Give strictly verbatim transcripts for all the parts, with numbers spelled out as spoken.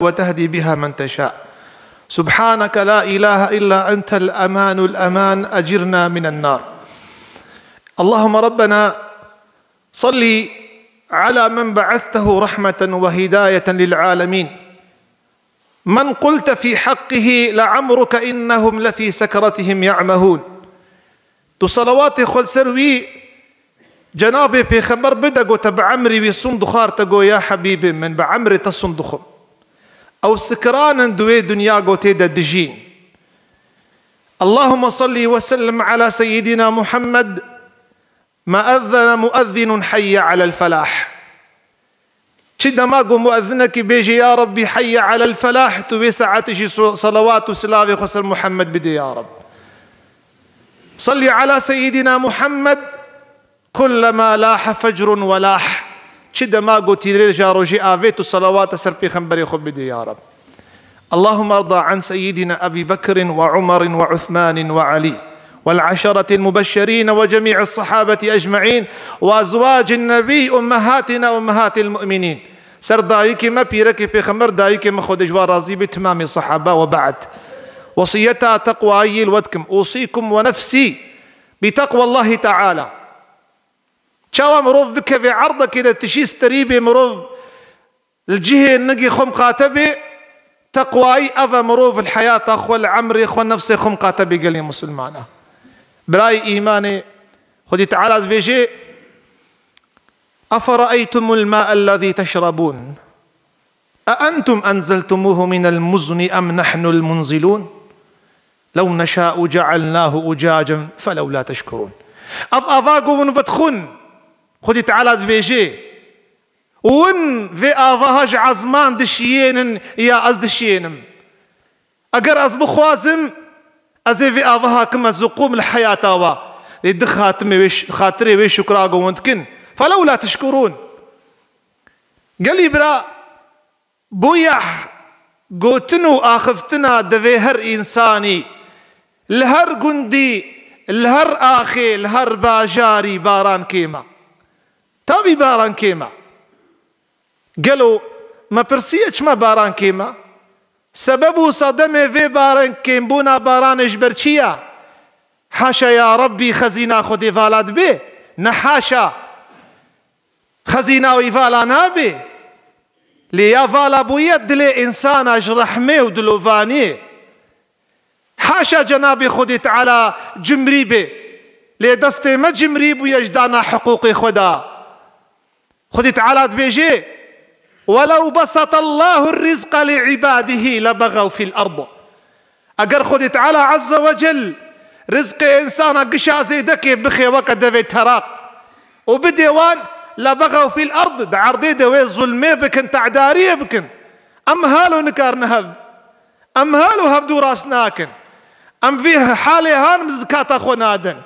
وتهدي بها من تشاء. سبحانك لا إله إلا أنت الأمان الأمان، أجرنا من النار. اللهم ربنا صل على من بعثته رحمة وهداية للعالمين. من قلت في حقه لعمرك إنهم لفي سكرتهم يعمهون. Tu salawatê xwe li ser wî cenabê pêxember bide, go te bi emrê wî sund xwar, te go ya hebîbê min, bi emrê te sund dixwim. Ew sikiran in di wê dinya go tê de dijîn. اللهم صل وسلم على سيدنا محمد. ما أذن مؤذن حي على الفلاح. Çi dema ku muezzinekî bêje ya Rabbî heyye alel felah, tu wê saetê jî so-, salawat û silavê xwe ser Muhammed bidê ya Rab. Salli ala seyyidina Muhammed, kullema laha fecrun ve lah. Çi dema ku tîrêja rojê avê, tu salawata ser pêxemberê xwe bidê ya Rab. اللهم ارض عن سيدنا أبي بكر وعمر وعثمان وعلي والعشرة المبشرين وجميع الصحابة أجمعين وأزواج النبي أمهاتنا أمهات المؤمنين. Ser dayikê me, pîrekê pêxember, dayikê me, Xwedê ji wan razî be, timamê sehaba. وبعد. Wesiyeta teqwayî li we dikim. أوصيكم ونفسي بتقوى الله تعالى. Çawa mirov bikeve erdekê de tişî sterî bê, mirov li cihê nigê xwe miqate bê, teqwayî ev e, mirov li heyata xwe, li emrê xwe, nefsê xwe miqate bê gelê misilmana. Birayê îmanê, Xwedî Teala dibêje, أفرأيتم الماء الذي تشربون أأنتم أنزلتموه من المزن أم نحن المنزلون لو نشاء جعلناه أجاجا فلولا تشكرون. Ev ava ku hûn vedixwin, Xwedî Teala dibêje, Hûn vê avaha ji ezman dişiyênin ya ez dişiyênim? Eger ez bixwazim, ez ê vê avaha kime ziqûm li heyata wa. Lê di xatimê wê ş-, xatirê wê şukra ku hûn dikin. Felewla teşkurûn. Gelî bira, bûye gotin û axiftina divê her însanî, li her gundî, li her axê, li her bajarî baran kêm e. Tabî baran kêm e. Gelo me pirsiye çima baran kêm e? Sebeb û sedemê vê baran kêmbûna baranê ji ber çi ye? Haşa ya Rabbî, xezîna Xwedê vala dibe? Ne haşa. Xezîna wî vala nabe. Lê ya vala bûye dilê însana ji rehmê û dilovaniyê. Haşa Cenabê Xwedê Teala cimrî be. Lê destê me cimrî bûye ji dana hiqûqê xwe de. Xwedê Teala dibêje, "ولو بسط الله الرزق لعباده لبغوا في الأرض." Eger Xwedê Teala Azze ve Cel rizqê însana gişa zêdekê bixe weke devê teraq û bidê wan, "لبغوا في الأرض", di erdê de wê zulmê bikin, te'dariyê bikin. Em halo nikarin hev. Em halo hevdû rast nakin. Em vî halê hanim zikata xwe nadin.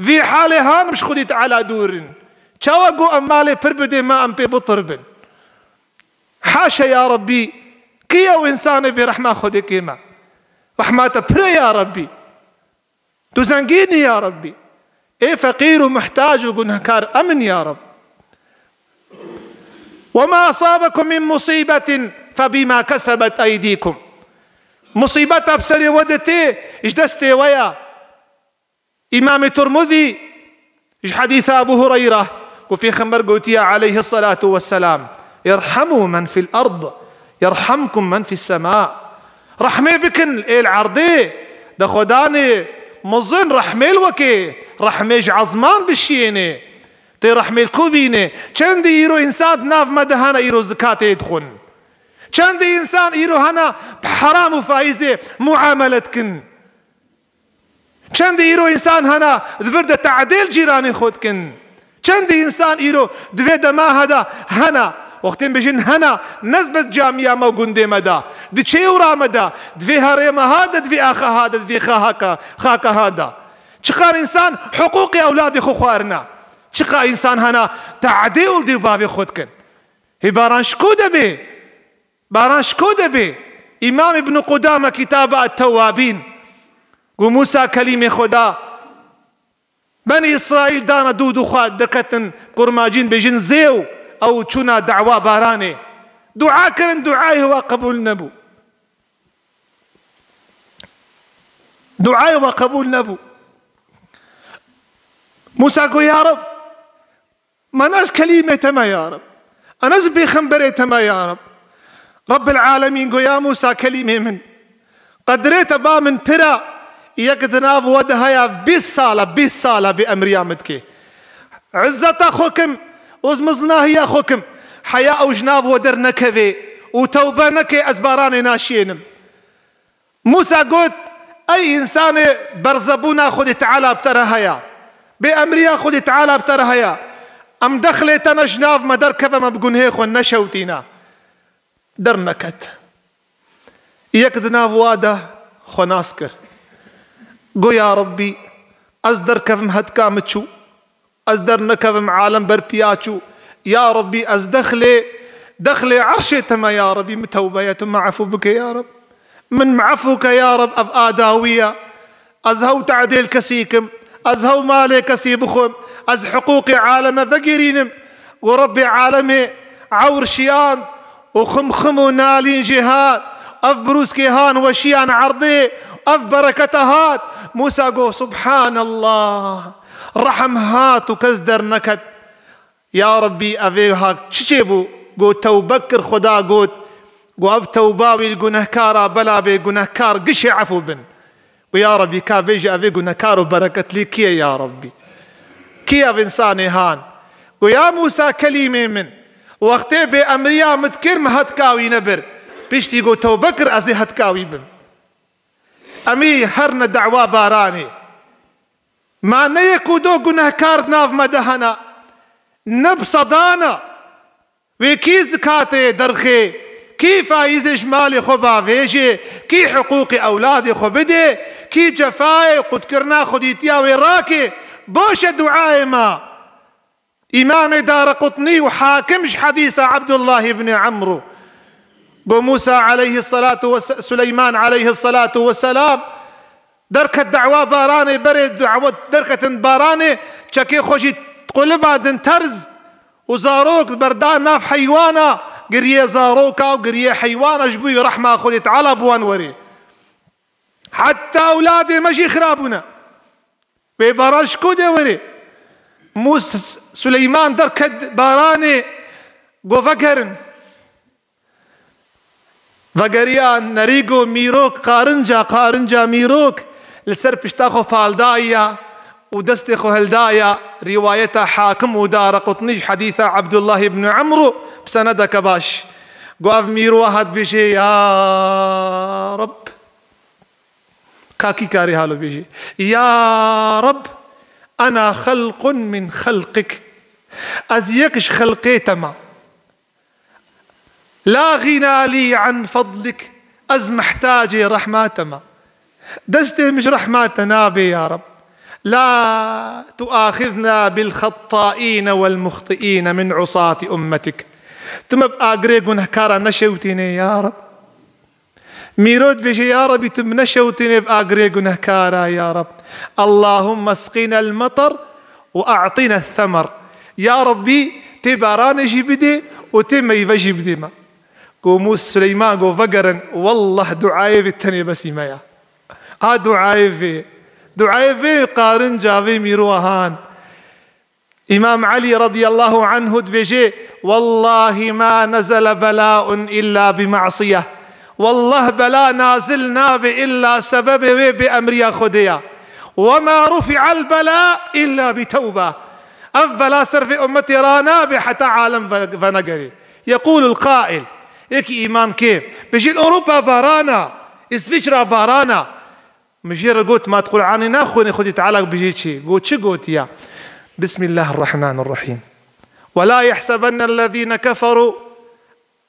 Vî halê hanim ji Xwedî Teala dûr in. Çawa ku em malê pir bidê me, em pê bitir bin. Haşa ya Rabbî, kî ew însanê bê rehma Xwedê kêm e? Rehma te pir e ya Rabbî. Tu zengîn î ya Rabbî. Ê feqîr û muhtac û gunehkar em in ya Rab. "وما أصابكم من مصيبة فبما كسبت أيديكم." Musîbeta bi serê we de tê, ji destê we ya. Îmamê Tirmidî ji hedîsa Ebû Hureyre ku Pêxember gotiye aleyhisselatu vesselam, "ارحموا من في الأرض يرحمكم من في السماء." Rehmê bikin ê li erdê, de xwedanê mizin rehmê li wekê, rehmê ji ezman bişiyênê. Tê rehmê li ku bînê? Çendî îro însan di nav me de hene îro zikatê dixwin. Çendî însan îro hene bi heram û faîzê muamele dikin. Çendî îro însan hene di vir de te'dê li cîranê xwe dikin. Çendî însan îro di vê dema heda hene. Wextên bêjin hene, ne bes camiya me û gundê me de, di çê û ra me de, di vê herêma ha de, di vê axa ha de, di vê xahaka, xaka ha de. Çiqar însan hiqûqê ewladê xwe xwarine. Çiqar însan hene te'dê û li dê û bavê xwe dikin. Hê baran ji ku de bê? Baran ji ku de bê? Îmam Îbn Qudame kitaba Tewabîn, ku Mûsa kelîmê Xweda, Benî Îsraîl dana dû dû xwe derketin kurmacîn bêjin zêw, ew çûna dawa baranê. Dua kirin, duayê wa qebûl nebû. Duayê wa qebûl nebû. Mûsa got, ya Reb, man ez kelîmê te me ya Reb. An ez pêxemberê te me ya Reb. Rebbil Alemîn got, ya Mûsa kelîmê min, qedrê te ba min pir e, yek di nav we de heye bîst sal e, bîst sal e bêemriya min dike. Izzeta xwe kim, û mizinahiya xwe kim, heya ew ji nav we dernekeve û tewbe neke, ez baranê naşiyênim. Mûsa got, ey însanê, berzebûna Xwedê Teala bi te re heye. Bêemriya Xwedê Teala bi te re heye. Em dexlê te ne ji nav me derkeve, me bi gunhê xwe neşewtîne. Derneket. Yek di nav wa de xwe nas kir. Got, ya Rebbî, ez derkevim hetka min çû. Ez dernekevim, alem ber piya çû. Ya Rebbî, ez dexlê, dexlê erşê te me ya Rebbî, min tewbe ye, tu me efû bike ya Reb. Min me efû ke ya Reb, ev a dawî ye. Ez hew tedêl kesî kim, ez hew malê kesî bixwim, ez hiqûqê aleme vegerînim. Û Rebbê alemê ewr şiyand û ximxim û nalîn jê hat. Ev birûskê han weşiyan erdê, ev berekete hat. Mûsa got, Subhanallah. Rehm hat û kes derneket. Ya Rebbî, evê ha çi çêbû? Got, tewbe kir, Xweda got, got, ev tewba wî li gunehkara bela bê, gunehkar gişê efû bin. Got, ya Rebbî, ka bêjî evê gunehkar û bereketlî kî ye ya Rebbî? Kî ev însanê han? Got, ya Mûsa kelîmê min, wextê bêemriya min dikir, min hetka wî nebir. Piştî got, tewbe kir, ez ê hetka wî bim. Em ê herne dawa baranê. Ma ne yek û do gunehkar di nav me de hene. Ne bi sedan e. Wê kî zikatê derxê, kî faîzê ji malê xwe bavêjê, kî hiqûqê ewladê xwe bidê, kî cefayê qutkirina xwedîtiya wê rake, boş e duayê me. Îmamê Darequtnî û Hakim ji hedîsa Ebdullah ibn Emrû. Got, Mûsa aleyhisselatu ve se-, Suleyman aleyhisselatu vesselam derket dawa baranê, berê dawa derketin baranê, çekê xwe jî qulibandin terz û zarok berda nav heywana, giriyê zaroka û giriyê heywana ji bo rehma Xwedê Teala bi wan werê. Heta ewladê me jî xirabûne. Wê baran ji ku de were? Mûs-, Suleyman derket baranê, got, vegerin. Vegeriya nerî got, mîrok, qarinca, qarinca mîrok li ser pişta xwe pal daye û destê xwe hildaye. Rîwayeta Hakim û Darequtnî ji hedîsa Ebdullah ibn Emrû bi senedeke baş. Got, ev mîro hat bêjê, ya Reb. Ka kî karî halo bêjî, ya Reb, ena xelqun min xelqik. Ez yek ji xelqê te me. La ghina lî an fadlik. Ez mihtacê rehma te me. Destê min ji rehma te nabe ya Reb. La tuaxizna bil xetta'îne wel muxti'îne min usati ummetik. Tu me bi agirê gunehkaran neşewtîne ya Reb. Mîro dibêje, ya Rebî, tu min neşewtîne bi agirê gunehkara, ya Reb. Allahümme sqînel meter ve a'tîne semer. Ya Rebî, tê baranê jî bidê û tê meyve jî bidê me. Got Mûs-, Suleyman got, vegerin, wallah duayê vê tenê besî me ya. A duayê vê. Duayê vê qarinca vê mîrohan. Îmam Elî radiyallahu anhu dibêje, "Wallahi ma nezele belaun illa bi ma'siyeh." Wallah bela nazil nabe illa sebebê wê bêemriya Xwedê ya. "Ve ma rufi'el bela illa bi tewbe." Ev bela ser vê ummetê ranabe heta alem ve-, venegerê. Yequlul qail, yekî îman kê, bêje, Ewropa barana, Îsviçra barana. Min jê re got, "Ma tu Qur'anê naxwînî, Xwedê Teala bijî çi?" Got, "Çi gotiya?" Bismillahirrahmanirrahîm. "Ve la yehsebennellezîne keferû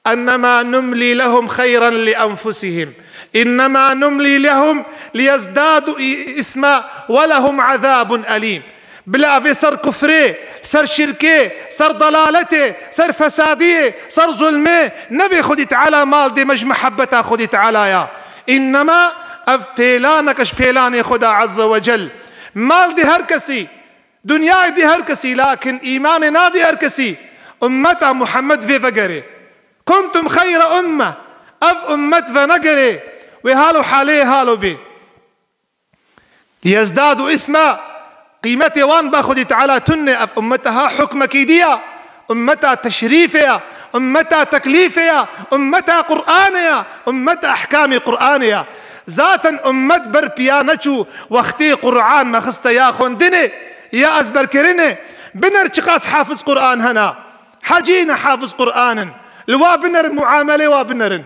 ennemâ numlî lehum xeyran li enfusihim. Ennemâ numlî lehum liyezdâdu î-, îsma ve lehum azâbun elîm." Bila evê ser kufrê, ser şirkê, ser dalaletê, ser fesadiyê, ser zulmê, nebê Xwedî Teala mal dê me ji mihebbeta Xwedî Teala ya. Înnema ev pêlaneke ji pêlanê Xweda Azze ve Cel. Mal dê her kesî, dinyayê dê her kesî, lakin îmanê nadê her kesî. Ummeta Muhammed vê vegerê. Kuntum xeyre umme. Ev ummet venegerê wê halo halê halo bê. Liyezdadu ithma. Qîmetê wan ba Xwedî Teala tune. Ev ummeta ha hukmekî diya. Ummeta teşrîfê ya. Ummeta teklîfê ya. Ummeta Qur'anê ya. Ummeta ehkamê Qur'anê ya. Zaten ummet ber piya neçû wextê Qur'an me xiste ya xwendinê, ya ezberkirinê. Biner çiqas hafiz Qur'an hena. Hecî ne hafiz Qur'an in. Li wa binerin, muamelê wa binerin.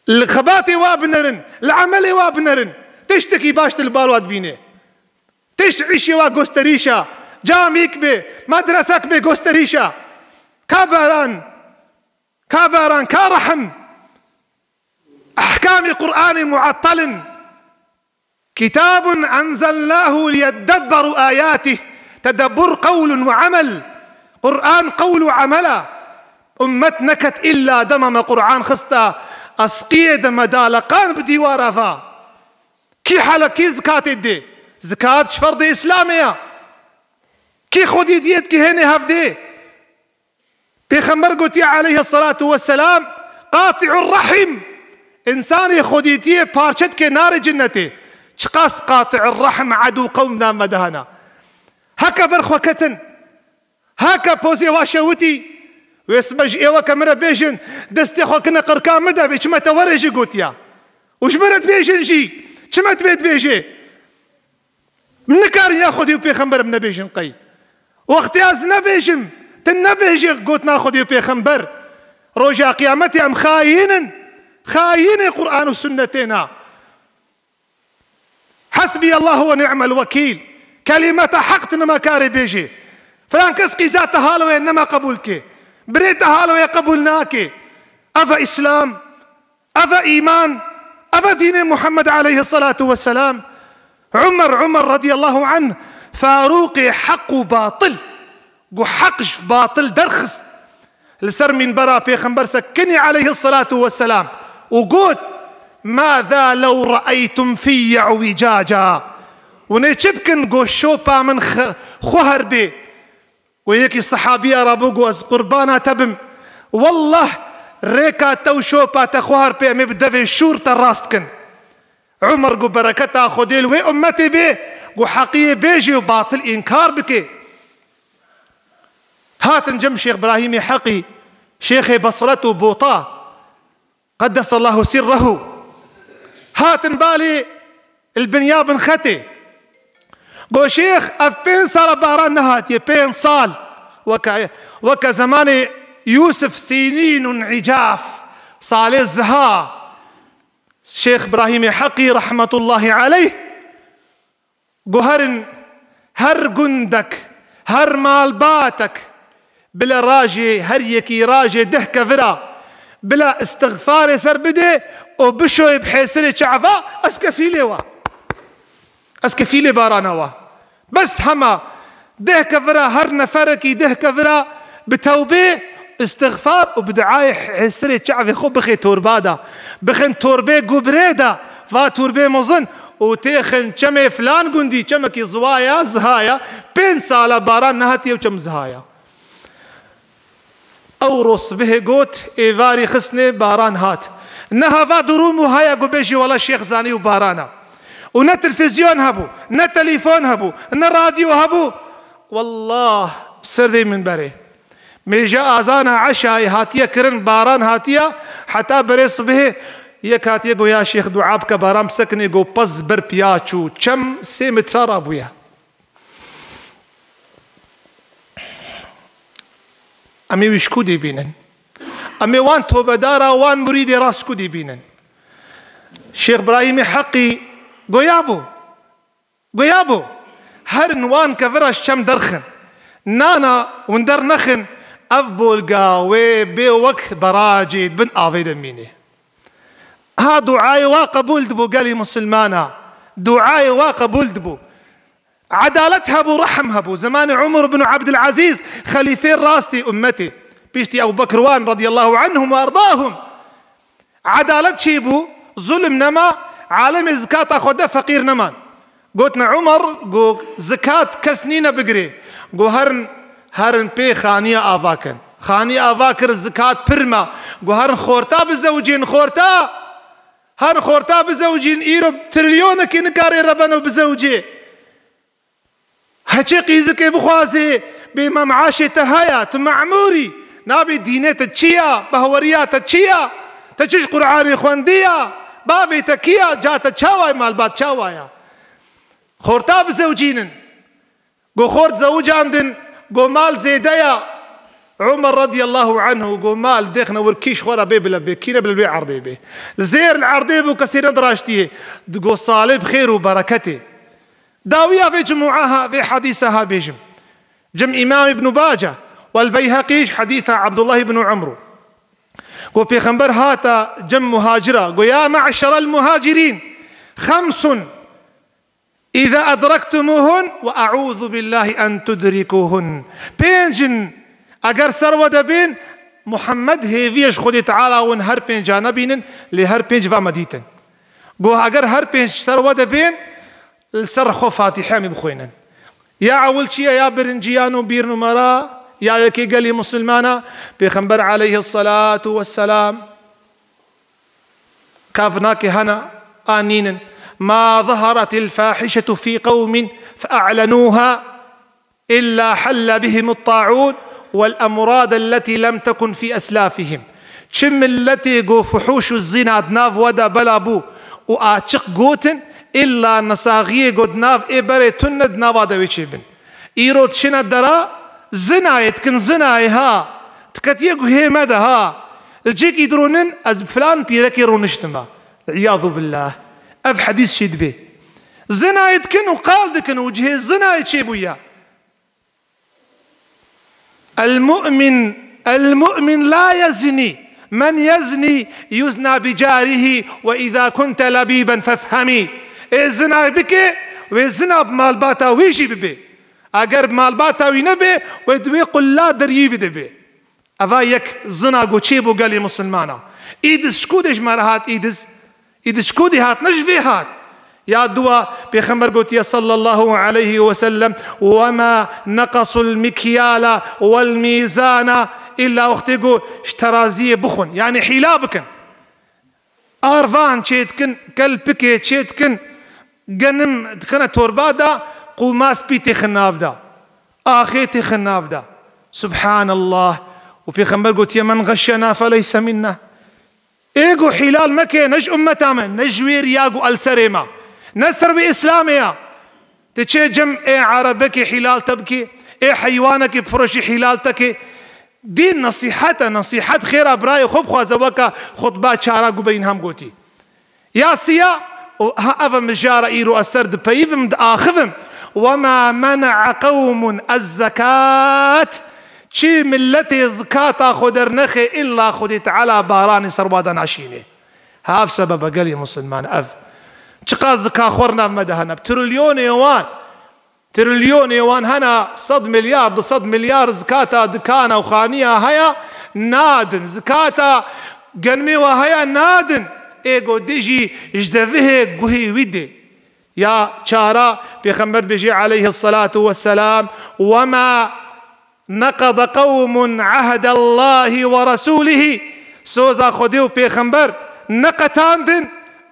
Li xebatê wa binerin, li emelê wa binerin. Tiştekî baş tu li bal wa dibînê. Tişt îşê wa gosterîşa. Camîk bê, medresek bê gosterîşa. Ka baran, ka baran, ka rehim. Ehkamê Qur'anê muattel in. Kitabun enzelnahu liyeddebberu ayatih. Tedebbur qewlun ve amel. Qur'an qewl û amel a. Ummet neket illa dema me Qur'an xista esqiyê de me da leqan bi dîwara va. Kî hala kî zikatê dê? Zikat ji ferdê Îslamê ya. Kî xwedîtiyê dikî hênê hevdê? Pêxember gotiye aleyhissalatu vesselam, "Qati'ur rahim." Însanê xwedîtiyê parçe dike nare cennetê. Çiqas qati'ur rahim edû qewm name dihana. Heke ber xwe ketin. Heke pozê wa şewitî. Wê sibe ji êwe ke min re bêjin, destê xwe kine qirka min de bê, çime te were jî gotiya. Û ji min re dibêjin jî, çime divê dibêjê? Nikarin ya Xwedê û Pêxember em nebêjin qey. Wextê ez nebêjim, tu nebêjê gotina Xwedê û Pêxember. Roja Qiyametê em xayîn in. Xayînê Qur'an û Sunnetê na. Hasbiyallahu ve ni'mel vekîl. Kelîmeta heq tu nema karê bêjê. Filan kes qîza te halo ye nema qebûl dike. Birê te halo ye qebûl nake. Ev e Îslam. Ev e îman, ev e dînê Muhammed aleyhissalatu vesselam. Umer, Umer radiyallahu anh, Farûqê heq û batil, ku heq ji batil derxist. Li ser mînbera Pêxember sekinî aleyhissalatu vesselam û got, "Mâzâ lew re'eytum fiyye uwicâca." Hûn ê çi bikin, ku şopa min xe-, xweher bê? Û yekî sehabiya rabû got, "Ez qurbana te bim. Wallah, rêka te û şopa te xweher pê em ê bi devê şûr te rast kin." Umer got, "Bereketa Xwedê li wê ummetê bê, got heqiyê bêjê û batil înkar bike." Hatin cem Şêx Brahîmê Heqî, Şêxê Besret û Bota. Qeddesallahu sirrehu. Hatin balê li binya bin xetê. Go şêx, ev pênc sala baran nehatiye, pênc sal. Weke, weke zemanê Yûsif, sînînun îcaf. Salê ziha. Şêx Brahîmê Heqî rahmetullahi aleyh. Guherin her gundek, her malbatek, bila rajê her yekî rajê deh kevira, bila îstixfarê ser bidê û bişoyê bi hêsirê çava, ez kefîlê wa. Ez kefîlê barana wa. Bes hema deh kevira, her neferekî deh kevira bi tewbê, îstixfar û bi duayê hêsirê çavê xwe bixê torba de. Bixin torbê gubrê de, va torbê mezin û têxin çemê filan gundî, çemekî ziwaya, zihaya, pênc sala baran nehatiye û çem zihaya. Ewro sibihê got, êvarî xistnê baran hat. Ne hava durûm û haya ku bêjî wela şêx zanî û barana. Û ne televîzyon hebû, ne telefon hebû, ne radyo hebû. Wallah, ser vê minberê. Mêja azana eşayê hatiye kirin, baran hatiye, heta berê sibihê yek hatiye got, "Ya şêx, dua bike, baran bisekinê," got, pez ber piya çû, çem sê metre rabûye. Em ê wî ji ku dê bînin? Em ê wan tobedara, wan murîdê rast ji ku dê bînin? Şêx Birahîmê Heqî goya bû. Goya bû. Herin wan kevira ji çem derxin. Nana hûn dernexin, ev bolga wê bê wek beracê di bin avê de mînê. Ha duayê wa qebûl dibû gelî misilmana. Duayê wa qebûl dibû. Edalet hebû, rehm hebû. Zemanê Umar bin Abdülazîz, xelîfê rastî ummetê. Piştî Ebu Bekir wan radiyallahu anhum ve erdahum. Edalet çêbû, zulm nema, alemê zikata xwe de feqîr neman. Gotine Umar, got, zikat kes nîne bigirê. Got, herin, herin pê xaniya ava kin. Xanî ava kir, zikat pir ma. Got, herin xorta bizewicên, xorta. Herin xorta bizewicên, îro trilyonekî nikare rebeno bizewicê. Heçê qîzikê bixwazê, bê me meaşê te heye, tu memûrî. Nabê dînê te çi ya, behweriya te çi ya? Te çi ji Qur'anê xwendiya? Bavê te kî ya? Ca te çawa ye, malbat çawa ya? Xorta bizewicînin. Go xort zewicandin, go mal zêde ya. Umer radiyallahu anhu go mal dêxne wir kîş xwe re bê bile bê, kî ne bile wê erdê bê. Li zêr li erdê bû, kesê nedirastiyê. Digo salê bi xêr û bereketê. Dawiya vê cumûa ha, vê hadîsa ha bêjim. Cem Îmam Ibn Baca, wel Beyheqî ji hadîsa Abdullah ibn Umru. Go Pêxember hata cem muhacira, go ya me'şerel muhacirîn, xemsun, "Îza edrektumuhun ve e'ûzu billahi en tudrikuhun." Pênc in, eger ser we de bên, Muhammed hêviye ji Xwedê Teala win her pênca nebînin, lê her pênc va me dîtin. Go eger her pênc ser we de bên, li ser xwe Fatîhe em ê bixwînin. Ya ewil çi ye? Ya birinciyan û bîr numara, ya yekê gelî Musulmana, Pêxember aleyhisselatu vesselam Kav nake hene a nînin. "Ma zeharatil fahişetu fî qewmin fe'lenûha illa helle bihimut ta'ûn vel emrad elletî lem tekun fî eslafihim." Çi milletê go fuhûş û zîna di nav we de bela bû û açiq gotin, illa nesaxiyê go di nav ê berê tune di nava de wê çêbin. Îro dişêne dera, zinayê dikin, zinayê ha. Diketiye guhê me de ha. Li cihekî dironin, ez bi filan pîrekê roniştime. Îyadu billah. Ev hedîs çi dibe? Zinayê dikin û qal dikin û cihê zinayê çêbûye. El mu'min, el mu'min la yezni. Men yezni yuzna bi carihi ve izâ kunte lebîben fefhemî. Ê zinayê bike, wê zina bi malbata wî jî bibe. Eger malbata wî nebe, wê di wê qulla deriyî vî de be. Eva yek zina go çêbû gelê Musulmana. Îdiz ji ku de ji me re hat îdiz? Îdiz ji ku de hat? Ne ji vê hat. Ya dua, Pêxember gotiye sallallahu aleyhi ve sellem, "Ve ma neqasul mikyala vel mîzana." Îlla wextê go ji teraziyê bixwin. Yanî hîla bikin. Arvan çêdikin, kelpikê çêdikin, genim dixine torba de, qûma spî têxin nav de, axê têxin nav de. Subhanallah. Û Pêxember gotiye, "Men xeşşena feleyse minna." Ê go hîlal meke, ne ji ummeta me, ne ji wê riya go el serê me, ne ser wê Îslamê ya. Tu çê cem ê erebekê hîlal te bikê, ê heywanekê bifiroşî hîlal te kê. Dîn nesîhet e, nesîhet xêra birayê xwe bixwaze weke xutba çara guberîn hem gotî. Ya siya, û ha ev e mijara îro ez ser dipeyivim, diaxivim. "Wema mene'a qewmun ez-zekat." Çi milletê zikata xwe dernexe, illa Xwedê Teala baranê ser wa de naşîne. Hav sebebe gelê Musulman ev. Çiqas zika xwe nav me de hene. Trilyonê wan, trilyonê wan hene, sed milyar, du sed milyar zikata dikana û xaniya heye, nadin. Zikata genmê wa heye, nadin. Ê go dijî ji devihê guhê wî dê. Ya çara, Pêxember dibêje aleyhisselatu vesselam, "Wema neqada qewmun ahdallahi ve rasulihî." Soza Xwedê û Pêxember neqetandin,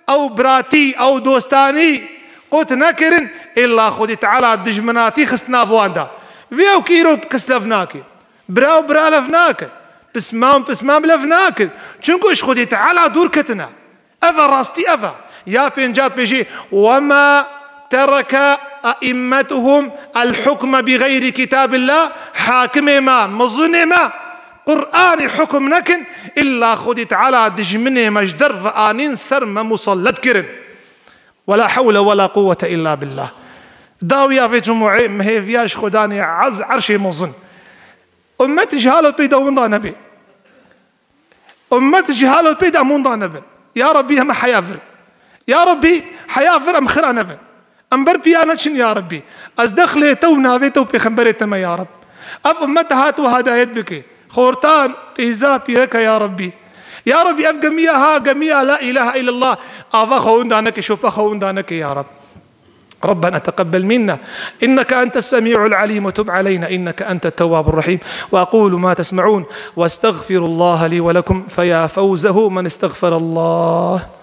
ew biratî, ew dostanî qut nekirin, illa Xwedê Teala dijminatî xist nav wan de. Vê ew kîro kes lev nake. Bira û bira lev nake. Pismam, pismam lev nake. Çunku ji Xwedê Teala dûr ketine. Ev e rastî, ev e. Ya pênca dibêjî, "Wema tereke eimmetuhum el hukme bi geyri kitabillah." Hakimê me, mizinê me, Qur'anê hukum nekin, illa Xwedê Teala dijminê me ji derve anîn ser me musallet kirin. Wela hewle wela quwwete illa billah. Dawiya vê cumuê me hêviya ji Xwedanê ez erşê mezin. Ummet ji halo pê de winda nebê. Ummet ji halo pê de em winda nebin. Ya Rabbî, em heya vir. Ya Rabbî, heya vir em xira nebin. Em ber piya neçin ya Rabbî. Ez dexlê te û navê te û pêxemberê te me ya Rab. Ev ummet hat û hedayet bike. Xortan, qîza, pîreka ya Rabbî. Ya Rabbî, ev gemiya ha, gemiya la ilahe illallah. Ava xwe winda neke, şopa xwe winda neke ya Rab. ربنا تقبل منا إنك أنت السميع العليم وتب علينا إنك أنت التواب الرحيم. وأقول ما تسمعون وأستغفر الله لي ولكم، فيا فوزه من استغفر الله.